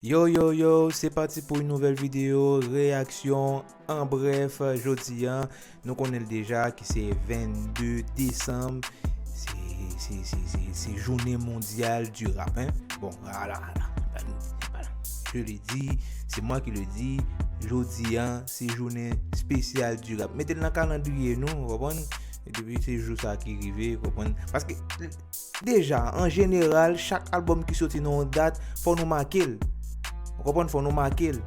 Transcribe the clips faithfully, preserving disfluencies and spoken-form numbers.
Yo, yo, yo, se pati pou yon nouvèl videyo, reyaksyon an brèf, jodi a, nou konnen l deja ki se vennde desanm, se, se, se, se, se jounen mondyal di rap, hein. Bon, voilà, voilà, voilà. Je le dis, c'est moi qui le dis, jodi a, se jounen espesyal di rap. Mete l nan kalandriye nou, w konprann? E depi se jou sa ki rive, w konprann? Paske, deja, an jeneral, chak albòm ki soti nan yon dat, fò nou make l. Ou konprann? Fò nou make l.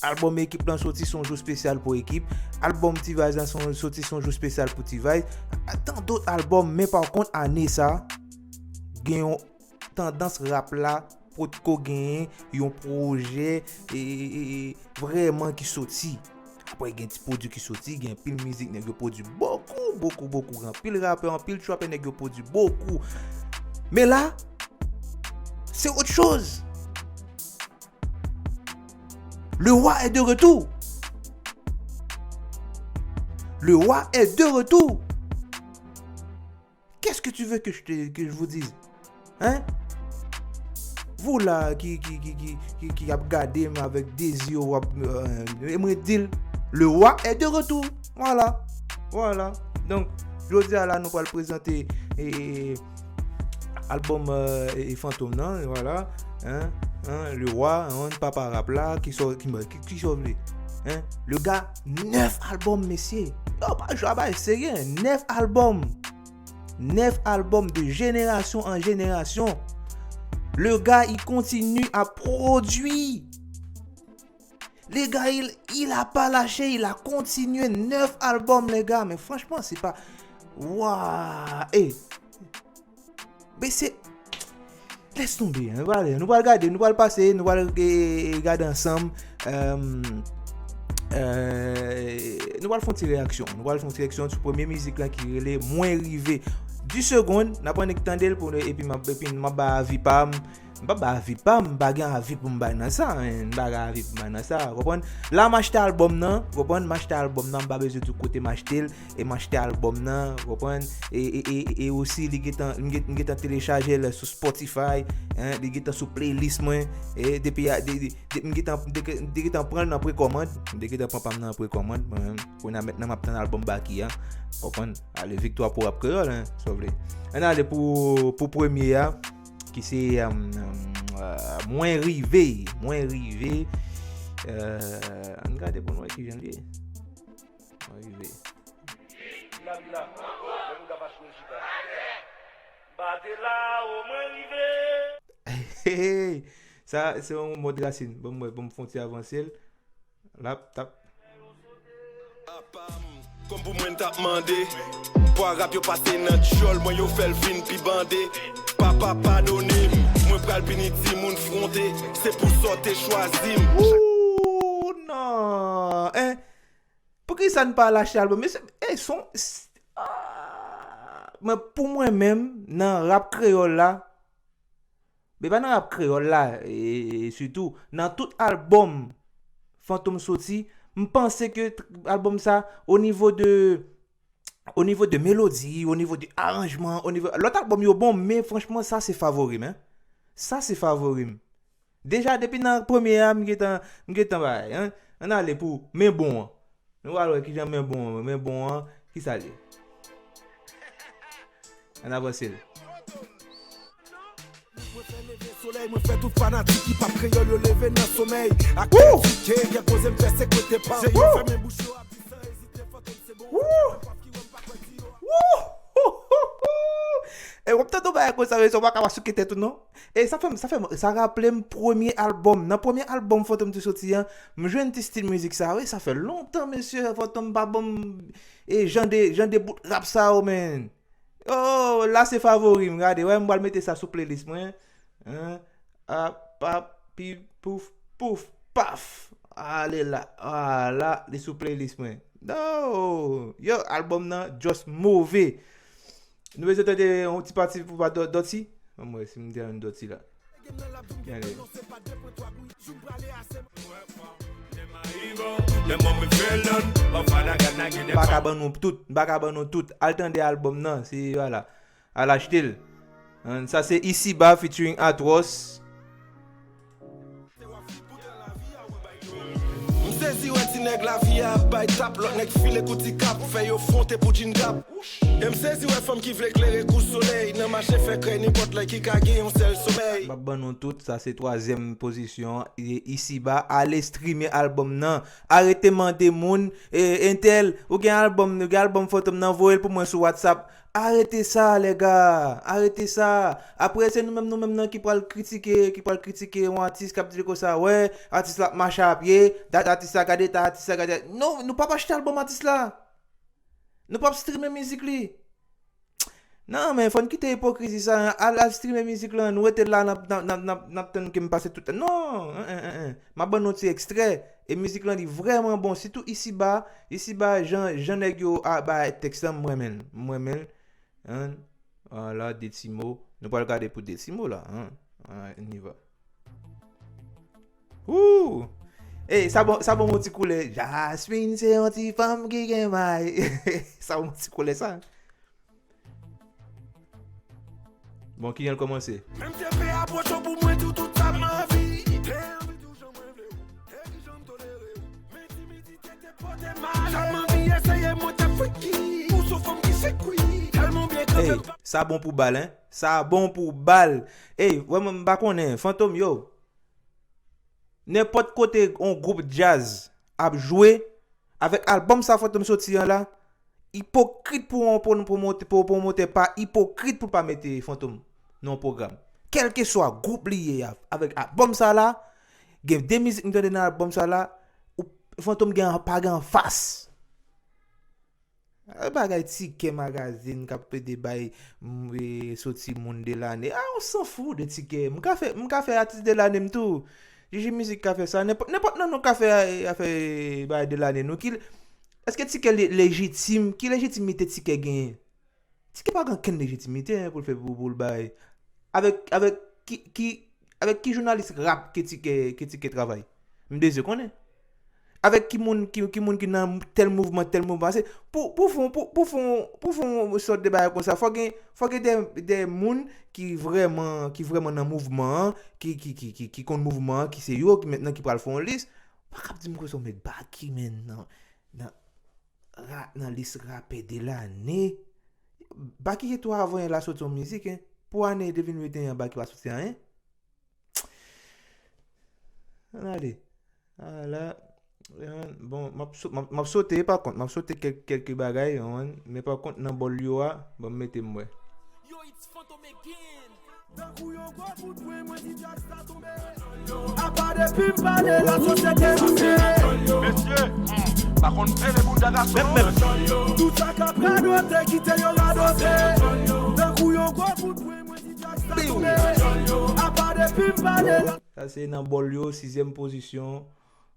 Albòm Ekip lan soti, se yon jou espesyal pou Ekip. Albòm T-Vice lan se yon, soti, se yon jou espesyal pou T-Vice. Tan dòt albòm, men pa kont, ane sa, gen yon tandans rap la potko genyen yon pwojè, e, e, e, e, vrèman ki soti. Apre, gen ti pwodui ki soti, gen anpil mizik nèg yo pwodui bokou, bokou, bokou. Gen anpil rapè, anpil trapè nèg yo pwodui bokou. Men la, se autre chose. Le roi est de retour. Le roi est de retour. Qu'est-ce que tu veux que je te, que je vous dise? Hein? Vous là qui, qui, qui, qui, qui, qui ap gade m avèk de zye, w ap, euh, e mwen di l, le roi est de retour. Voilà. Voilà. Donk, jodi a la, nou pral prezante, e, e, albòm, euh, e, e Fantom nan, voilà. Hein? Hein? Le roi, hein, papa rap la, ki sò, ki, ki, ki sò vle. Hein? Le gars, nèf albòm, mesye. Yo, pa jwe a bay serye, nèf albòm. Nèf albòm de jenerasyon an jenerasyon. Le gars, il continue à produire. Le gars, il, il a pas lâché, il a continué. Nèf albòm, les gars. Men franchman, se pa, wa, e, men se, laisse tomber, hein. Nou pral, nou pral gade, nou pral pase, nou pral, e, e, gade ansanm. Euh, euh, nou pral fè yon ti reyaksyon. Nou pral fè yon ti reyaksyon sou premye mizik la ki rele Mwen Rive. Dis segonn, n ap annik tande l pou nou, epi m ap, epi m ap ba avi pa m. M pa ba avi pa m, m pa gen avi pou m bay nan sa, hein. M pa gen avi pou m bay nan sa, konprann? La, m achte albòm nan, konprann? M achte albòm nan, m pa bezwen di w kote m achte l, e m achte albòm nan, konprann? E, e, e, e osi, li gentan, m gen, m gentan telechaje l sou Spotify, hein, li gentan sou playlist mwen, e depi a, de, de, de, m gentan, de, de gentan pran l nan prekòmand, m te gentan pran pa m nan prekòmand, mwen menm, kounye a mentnan m ap tann albòm Baky a, konprann? Ale, viktwa pou rap kreyòl, hein, sa w vle. Ann ale pou, pou premye a, ki se, euh, euh, Mwen Rive, Mwen Rive. Euh, ann gade pou nou wè kijan l ye. Mwen Rive. Vila, vila, lè moun ka fache nou chita. M pa te la, o mwen rive. Hey, hey, hey. Sa, se yon mòd rasin. Ban m wè, ban m fè yon ti avanse l. L ap, t ap. Apa m, kòm pou mwen t ap mande. Pwa rap yo pase nan dyòl mwen, yo fè l vin pi bande. Papa padone m, mwen pral pini timoun fwonte. Se pou sa w te chwazi m. Ooh, non. Hein? Poukisa n pa al achte albòm? Mesye, e, son, s-, ah, men pou mwen menm, nan rap kreyòl la, men pa nan rap kreyòl la, e, e, e sitou, nan tout albòm Fantom soti, m panse ke t-, albòm sa, o nivo de, o nivo de melodi, o nivo de aranjman, o nivo, lòt albòm yo bon, men franchman, sa se favori m, hein. Sa se favori m. Deja, depi nan premye a, m gentan, m gentan bagay, hein. Ann ale pou Men Bon an. Nou pral wè kijan Men Bon an, Men Bon an, kisa l ye. Ann avanse l. Mwen fè leve solèy, mwen fè tout fanatik hip hop kreyòl yo leve nan somèy. Ak kritike, gen koze m fè se kote pa m. Se yo fèmen bouch yo ap di san ezite, Fantom se bon. Woo! Woo! E w ap tande yon bagay konsa, mesye, w pa ka pa souke tèt ou, non? E sa fè m, sa fè m, sa raple m premye albòm. Nan premye albòm Fantom te soti an, m jwenn ti stil mizik sa, wi, sa fè lontan, mesye, Fantom pa ban m, e jan de, jan de bout rap sa yo, man. Oh, la se favori m, gade, wè, m pral mete sa sou playlist mwen. Hein? Ap, ap, pi, pouf, pouf, paf. Ale la. Ala, li sou playlist mwen. No! Yo, albòm nan, just move. Nou bezwen tande yon ti pati pou pa dò-, dòti? Ban m wè si m te yon dòti la. Gade. M pa ka ban nou tout, m pa ka ban nou tout. Al tande albòm nan, se, vwala. Al achte l. Hein, sa se Isiba featuring Atwòs. M sezi wè ti nèg lavi a ap bay tap, lòt nèg file kou ti kap, fè yo fwonte pou djin gap. E m sezi wè fanm ki vle klere kou solèy nan mache fè krèy nenpòt lè ki ka gen yon sèl somèy. M ap ban nou tout, sa se twazyèm pozisyon an. E isiba, ale streame albòm nan. Arete mande moun, e, entèl, ou gen albòm, ou gen albòm Fantom nan, voye l pou mwen sou WhatsApp. Arete sa, lèga. Arete sa. Apre, se nou menm, nou menm nan ki pral kritike, ki pral kritike yon atis k ap di l konsa, wè, atis la ap mache a pye, dat atis la, gade ta atis la, gade. Non, nou p ap achte albòm atis la. Nou p ap streame mizik li. Non, men fò n kite ipokrizi sa, al, al streame mizik lan, nou rete la, n ap, n ap, n ap, n ap, n ap tann ke m pase tout tan. Non, en, en, en, en. M ap ban nou ti ekstrè. E mizik lan, li vrèman bon. Sitou isiba, isiba, jan, jan nèg yo a, bay tèks lan, m renmen l. M renmen l. Hein? Vwala, de ti mo. Nou pral gade pou de ti mo la. Hein? Alright, on y va. Ooh! Ey, sa bon, sa bon, mon ti koulè. Jasmine se yon ti fanm ki gen may. Sa bon, ti koulè sa. Bon, ki jan l kòmanse? Menm T P apwoche w pou mwen di w tout sa m anvi. Te anvi di w jan mwen vle w. E ki jan m tolere w. Men timidite te pote m ale. Sa m anvi eseye mwen te freaky. Ou se fanm ki sekwi. Tèlman byen kanpe. Ey, sa bon pou bal, hein? Sa bon pou bal. Ey, wè mwen m pa konnen. Fantom, yo. Nenpòt kote yon gwoup djaz ap jwe, avèk albòm sa Fantom soti an la, ipokrit pou yon pwomotè, pou pwomotè pa ipokrit pou l pa mete Fantom nan yon pwogram. Kèlkeswa gwoup li ye a, avèk albòm sa la, gen de mizik m tande nan albòm sa la, ou, Fantom gen, pa gen anfas. Ah, bagay tikè magazin k ap plede bay, m, e, soti moun de lane. Ah, on s'en fout de tikè. M ka fè, m ka fè atis de lane m tou. Jiji Mizik ka fè sa. Nenpòt, nenpòt nan nou ka fè, e, afè, e, bagay de lane nou. Ki, èske tikè le-, lejitim? Ki lejitimite tikè genyen? Tikè pa gen okenn lejitimite, hein, pou l fè, pou, pou l bay. Avèk, avèk ki, ki, avèk ki jounalis rap ke tikè, ke tikè travay? M bezwen konnen. Avèk ki moun, ki, ki moun ki nan tèl mouvman, tèl mouvman. Se pou, pou fè, pou, pou fè, pou fè yon sòt de bagay konsa, fò gen, fò gen de, de moun ki vrèman, ki vrèman nan mouvman an, ki, ki, ki, ki, ki konn mouvman an, ki se yo ki mentnan ki pral fè yon lis. Pa kab di m konsa w met Baky, men, nan, nan, ra-, nan lis rapè de lane. Baky se twa avan yè la soti yon mizik, hein. Pou ane de mil venteyen an, Baky pa soti anyen. Ann ale. Ala. Bon, m ap so-, m ap, m ap sote, pa kont, m ap sote kèk, kèk bagay, yon, men pa kont, nan bòl yo a, ban m mete m wè. Yo, it's Fantom again. Tankou yon gwo kout pwen, mwen di djaz la tonbe. Apa depi m pale, lasosyete boule. Mesye, pa konn pele bounda gason. Tout sa k ap radote, kite yo radote. Tankou yon gwo kout pwen, mwen di djaz la tonbe. Apa depi m pale, la Sa se nan bòl yo, sizyèm pozisyon.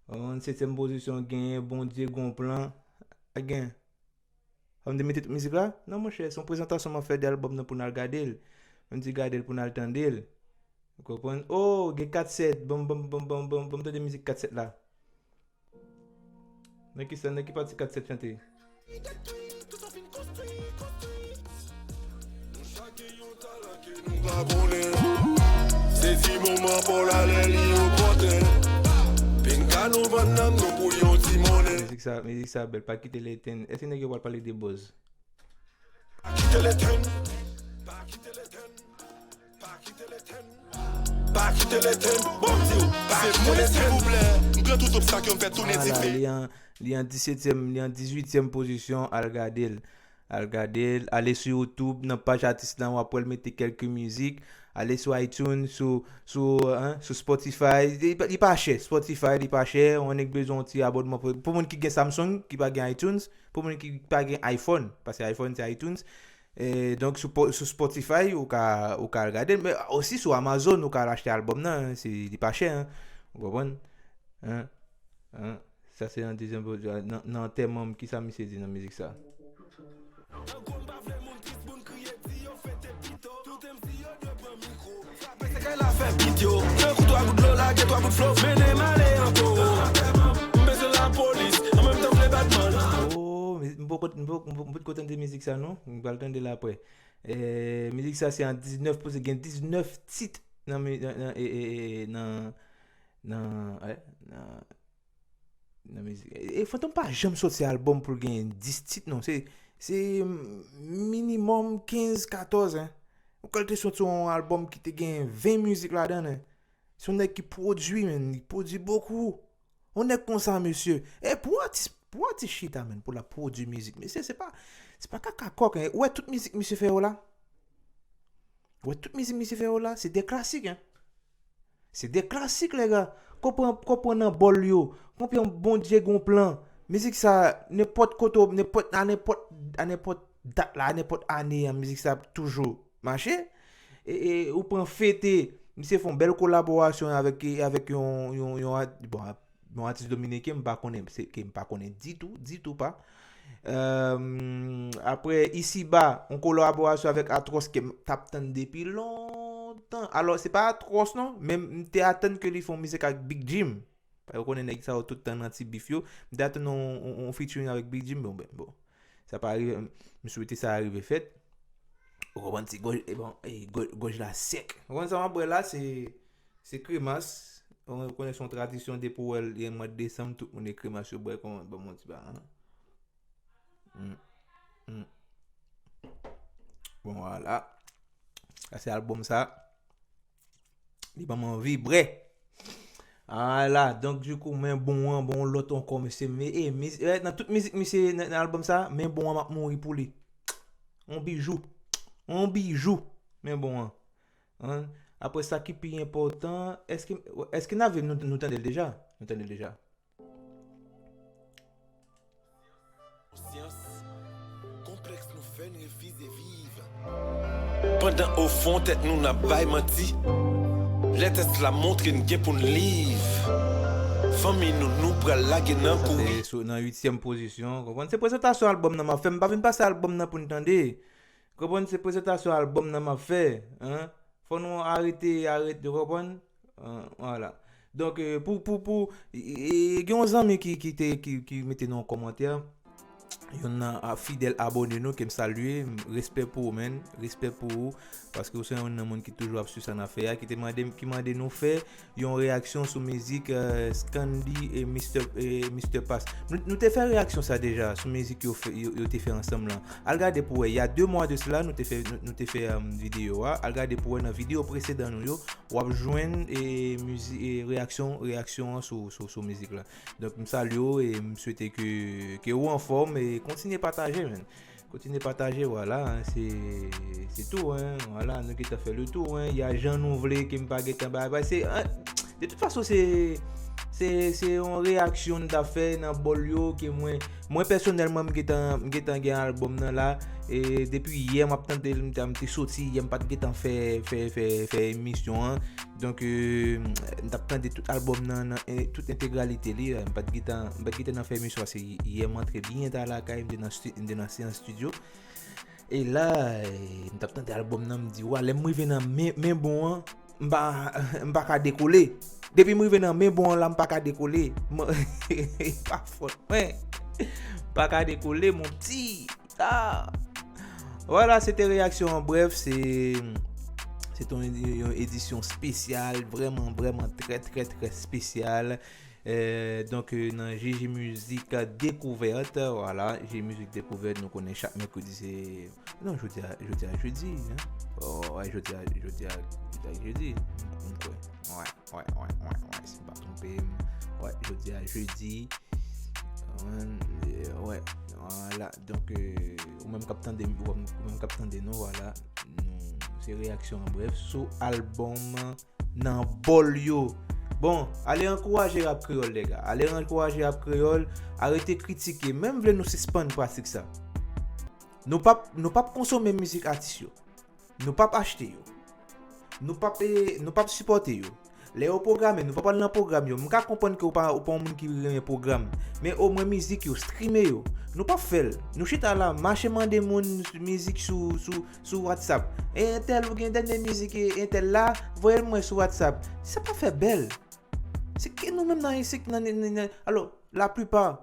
An setyèm pozisyon, genyen Bondye gon plan. Gen. Fò m te mete tout mizik la? Non, monchè, se yon prezantasyon m ap fè de albòm nan pou n al gade l. M di gade l pou n al tande l. Ou konprann? Oh, gen kat sèt. Ban m, ban m, ban m, ban m, ban m, ban m tande mizik kat sèt la. Nan ki sa, nan ki pati kat sèt chante? Sezi moman pa w la lè li opòten. Pinga nou vann nanm nou pou yon ti monnen. Mizik sa, mizik sa bèl, pa kite l etenn. Èske nèg yo pral pale de buzz? Pa kite l etenn. Pa kite l etenn. Pa kite l etenn. Bon, m di w, pa kite l etenn. M pran tout obstak yo, m fè tounen dife. Li an, li an disetyèm, li an dizuityèm pozisyon, al gade l. Al gade l, ale sou YouTube, nan paj atis lan, w ap wè l mete kèlke mizik. Ale sou iTunes, sou, sou, hein, sou Spotify. Li, li pa chè, Spotify, li pa chè. Yon nèg bezwen yon ti abònman pou, pou moun ki gen Samsung, ki pa gen iTunes, pou moun ki pa gen iPhone, paske iPhone se iTunes. E, donk, sou po-, sou Spotify, ou ka, ou ka al gade l, men osi sou Amazon, ou ka al achte albòm nan, se, li pa chè, hein. Ou konprann? Hein? Hein? Sa se nan dezyèm, nan, nan antèman m, kisa misye di nan mizik sa? Oh, m poko, m poko, m poko tande mizik sa non. M pral tande l apre. Eh, mizik sa se an diznèf poze, gen diznèf tit nan, nan, nan, eh, eh, eh, nan, Nan, wè, nan, nan mizik. E, e Fantom pa janm soti albòm pou l gen dis tit, non. Se, se minimòm kenz, katòz, en. Ou ka te soti yon albòm ki te gen ven mizik ladan, en. Se yon nèg ki pwodui, men, li pwodui bokou. Yon nèg konsa, mesye. E pou atis, pou atis chita, men, pou l ap pwodui mizik, mesye, se pa, se pa kaka kòk, en. Ou wè tout mizik misye fè yo la? Ou wè tout mizik misye fè yo la? Se de klasik, en. Se de klasik, lè gars. Konprann, konprann nan bòl yo. Konprann Bondye gon plan. Mizik sa, nenpòt kote, nenpòt, a nenpòt, a nenpòt dat la, a nenpòt ane, an, mizik sa ap toujou mache. E, e ou pran Fete, misye fè yon bèl kolaborasyon avèk, avèk yon, yon, yon, bon, yon atis dominiken, m pa konnen, se, ke m pa konnen ditou, ditou pa. Euh, apre, Isiba, yon kolaborasyon avèk Atwòs ke m t ap tann depi lontan. Alò, se pa Atwòs non, men m te atann ke li fè yon mizik ak Big Jim. Paske ou konnen nèg sa yo tout tan nan ti bif yo. M te atann yon, yon, yon featuring avèk Big Jim, bon, ben, bon. Sa pa rive, m swete sa rive fèt. Ou konprann, ti gòj, e bon, e gò-, gòj la sèk. Ou konprann sa m ap bwè la, se, se kremas. Ou konnen se yon tradisyon depi w wè l, e mwa desanm, tout moun e kremas yo bwè, kòman, ban m yon ti ba, hein. Mm. Mm. Bon, vwala. Sa se albòm sa. Li ban m anvi bwè. Ala, donk, dikou, men bon an, bon lòt ankò, mesye. Men, e, miz-, e, nan tout mizik, misye, nan, nan albòm sa, men bon an, m ap mouri pou li. On bijou. On bijou. Men bon an. Hein? Apre sa, ki pi enpòtan, èske, èske n ap viv, nou, nou tande l deja? Nou tande l deja. Konsyans, konplèks nou fè n refize viv. Pandan ofon tèt nou n ap bay manti. Lè tès la montre n gen pou n liv. Fanmi nou, nou pral lage nan kouri. Sa te sou, nan uityèm pozisyon, konprann? Se prezantasyon albòm nan m ap fè. M pa vin pase albòm nan pou n tande. Konprann? Se prezantasyon albòm nan m ap fè, hein? Fò nou arete, arete, ou konprann? Euh, vwala. Donk, euh, pou, pou, pou, e, e, gen yon zanmi ki, ki te, ki, ki mete nan yon kòmantè, yonn nan, a, fidèl abòne nou, ke m salye, m, respè pou ou, man, respè pou ou, paske ou se yonn nan moun ki toujou ap swiv sa n ap fè a, ki te mande, ki mande nou fè yon reyaksyon sou mizik, euh, Scandy e Mister, e Mister Pass. Nou, nou te fè reyaksyon sa deja, sou mizik yo fè, yo, yo te fè ansanm lan. Al gade pou wè, il y a deux mois de cela, nou te fè, nou, nou te fè, euh, videyo a. Al gade pou wè nan videyo presedan nou yo, w ap jwenn, e, mizi-, e, reyaksyon, reyaksyon an sou, sou, sou mizik la. Donk, m salye w e m swete ke, ke ou anfòm e kontinye pataje, man. Kontinye pataje, vwala, hein, se, se tou, hein, vwala, nou gentan fè le tou, hein, y a jan nou vle ke m pa gentan bay, bay, se, hein, de tout fason, se, se, se yon reyaksyon n t ap fè nan bòl yo ke mwen, mwen pèsonèlman, m gentan, m gentan gen albòm nan la, e depi yè m ap tande l, m te, m te soti, yè m pa t gentan fè, fè, fè, fè emisyon an, Donk, euh, m t ap tande tout albòm nan, nan, eh, tout entegralite li, eh, m pa t gentan, m pa t gentan nan fè emisyon, paske yè m antre byen ta lakay, m te nan sti-, m te nan seyans estidyo. E la, eh, m t ap tande albòm nan, m di, wa, lè m rive nan men, men bon an, m pa, m pa ka dekole. Depi m rive nan men bon an la, m pa ka dekole. M, pa fòt mwen. M pa ka dekole, mon pti. Ah! Vwala, se te reyaksyon an. Brèf, se, se te yon, yon edisyon espesyal, vrèman, vrèman trè, trè, trè espesyal. Eh, donk, eh, nan J J Mizik Dekouvèt, vwala, J J Mizik Dekouvèt, nou konnen chak mèkredi se, non, jodi a, jodi a jedi, hein? Oh, wè, jodi a, jodi a, jodi a jedi, m kwè. Wè, wè, wè, wè, wè, si m pa twonpe m. Wè, jodi a jedi. Wè, wè, vwala. Donk, eh, ou menm k ap tande m, ou menm k ap tande nou, vwala. Nou, se reyaksyon an brèf sou albòm Nan Bòl Yo. Bon, ale ankouraje rap kreyòl, lèga. Ale ankouraje rap kreyòl. Arete kritike. Menm vle nou sispann pratik sa. Nou p ap, nou p ap konsome mizik atis yo. Nou p ap achte yo. Nou p ap, eh, nou p ap sipòte yo. Lè yo pwograme, nou p ap al nan pwogram yo. M ka konprann ke ou pa, ou pa yon moun ki renmen pwogram. Men omwen mizik yo, strime yo. Nou p ap fè l. Nou chita la, mache mande moun mizik sou, sou, sou WhatsApp. E entèl, ou gen dènye mizik e entèl la, voye l mwen sou WhatsApp. Sa pa fè bèl. Se ke nou menm nan isit, nan, nan, nan, alò, laplipa,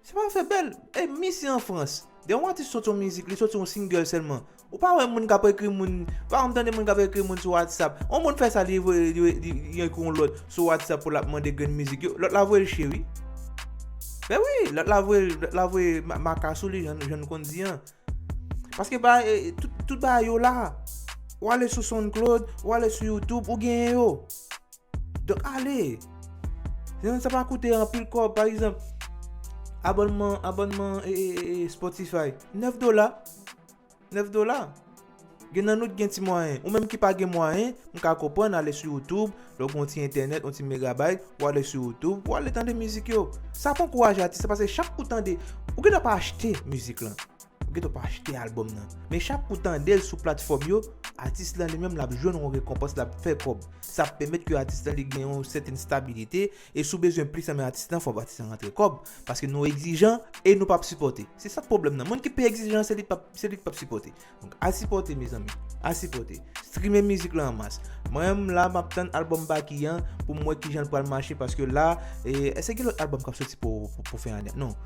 sa pa fè bèl. E misye an Frans. Depi yon atis soti yon mizik, li soti yon single sèlman. Ou pa wè moun k ap ekri moun, ou pa janm tande moun k ap ekri moun sou WhatsApp. Yon moun fè sa, li voye, li, li, li ekri yon lòt sou WhatsApp pou l ap mande grenn mizik yo. Lòt la voye l cheri. Ben wi, lòt la voye, lòt la voye ma- maka sou li, jan, jan nou konn di an. Paske ba, eh, tout, tout bagay yo la. Ou ale sou SoundCloud, ou ale sou YouTube, ou genyen yo. Donk ale. Sa pa koute anpil kòb, pa egzanp, abònman, abònman eh, eh, eh, Spotify, nèf dola. Nèf dola. Gen nan nou ki gen ti mwayen. Ou menm ki pa gen mwayen, m ka konprann, ale sou YouTube, lè w gen yon ti entènèt, yon ti megabayt, ou ale sou YouTube, ou ale tande mizik yo. Sa pou ankouraje atis la, paske chak ou tande, ou gentan pa achte mizik lan. Ou gentan pa achte albòm nan. Men chak ou tande l sou platfòm yo, atis lan li menm l ap jwenn yon rekonpans, l ap fè kòb. Sa ap pèmèt ke atis lan li gen yon sèten stabilite, e si w bezwen plis nan men atis lan, fò atis lan rantre kòb. Paske nou egzijan e nou p ap sipòte. Se sa k pwoblèm nan. Moun ki pi egzijan, se li k p ap, se li k p ap sipòte. Donk, a sipòte, mezanmi. A sipòte. Streame mizik lan an mas. Mwen menm la, m ap tann albòm Baky an pou m wè kijan l pral mache, paske la, e, èske gen lòt albòm k ap soti pou, pou, pou fen ane a? Non.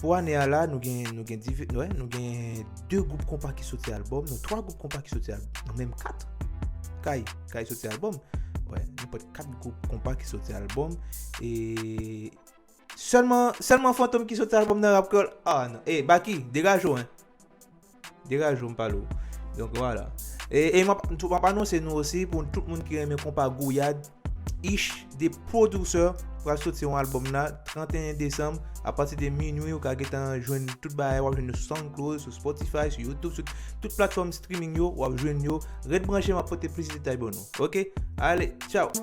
Pou ane a la, nou gen, nou gen div-, wè, nou gen de gwoup konpa ki soti albòm, non, twa gwoup konpa ki soti albòm, non, menm kat. Kay, kay soti albòm. Wè, nenpòt kat gwoup konpa ki soti albòm. E sèlman, sèlman Fantom ki soti albòm nan rap kreyòl. Ah non. E, Baky, degaje w, hein. Degaje w, m pale w. Donk, vwala. E, e m ap, m ap anonse nou osi, pou tout moun ki renmen konpa gouyad, Ish, The Producer, pral soti yon albòm la, trannteyen desanm, apati de minui, ou ka gentan jwenn tout bagay, w ap jwenn yo sou SoundCloud, sou Spotify, sou YouTube, sou tout platfòm streaming yo, w ap jwenn yo. Ret branche, m ap pote plis detay ban nou. Oke? Ale, tchaw!